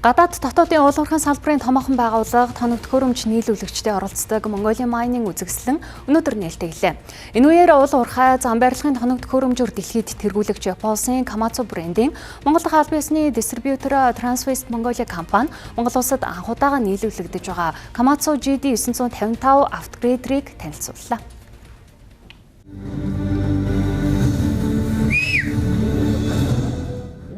Гадаад дотоодын уул уурхайн салбарын томоохон байгууллага тоног төхөөрөмж нийлүүлэгчтэй оролцдог Mongolia Mining үзэсгэлэн өнөөдөр нээлттэйлээ. Энэ үеэр уул уурхай зам барилгын тоног төхөөрөмжөөр дэлхийд тэргүүлэгч Японсын Komatsu брендийн Монгол дахь албан ёсны дистрибьютор Transwest Mongolia компани Монгол улсад анх удаага нийлүүлэгдэж байгаа Komatsu GD 955 автогрейдерийг танилцууллаа.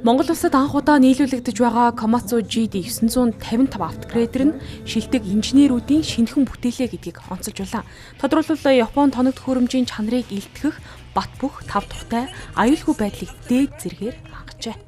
Монгол улсад анх удаа нийлүүлэгдэж байгаа Komatsu GD 955 автогрейдер нь шилдэг инженерүүдийн шинэхэн бүтээлээ гэдгийг онцолж байлаа. Тодорхойлбол Япон тоног төхөөрөмжийн чанарыг илтгэх бат бөх тав тухтай аюулгүй байдлыг дээд зэргээр хангажээ.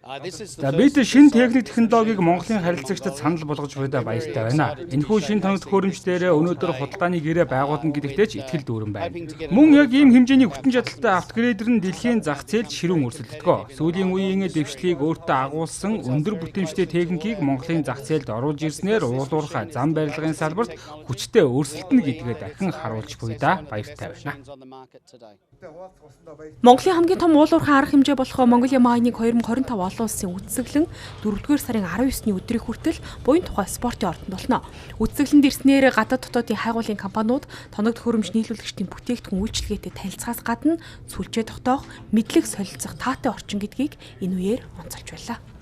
За бид шинэ техник технологиг Монголын харилцагчдад санал болгож буйдаа баяртай байна. Энэхүү шинэ тоног төхөөрөмж дээр өнөөдөр худалдааны гэрээ байгуулна гэдэгтээ ч итгэл дүүрэн байна. Мөн яг ийм хэмжээний хүчин чадалтай автогрейдер нь дэлхийн зах зээлд ширүүн өрсөлддөг. Сүүлийн үеийн дэвшлийг өөртөө агуулсан өндөр бүтээмжтэй техникийг Монголын зах зээлд оруулж ирснээр уул уурхай зам барилгын салбарт хүчтэй өрсөлдөнө гэдгээ дахин харуулж буйдаа баяртай байна. Монголын хамгийн том уул уурхай арга хэмжээ болох Mongolia Mining 2025 олон улсын үзэсгэлэн 4-р сарын 19-ний өдрийг хүртэл буян тухай спортын ордонд болно. Үзэсгэлэнд ирснээр гадаад дотоодын хайгуулын компаниуд тоног төхөөрөмж нийлүүлэгчдийн бүтээгдэхүүн үйлчилгээтэй танилцахаас гадна сүлжээ тогтоох, мэдлэг солилцох таатай орчин гэдгийг энэ үеэр онцолж байлаа.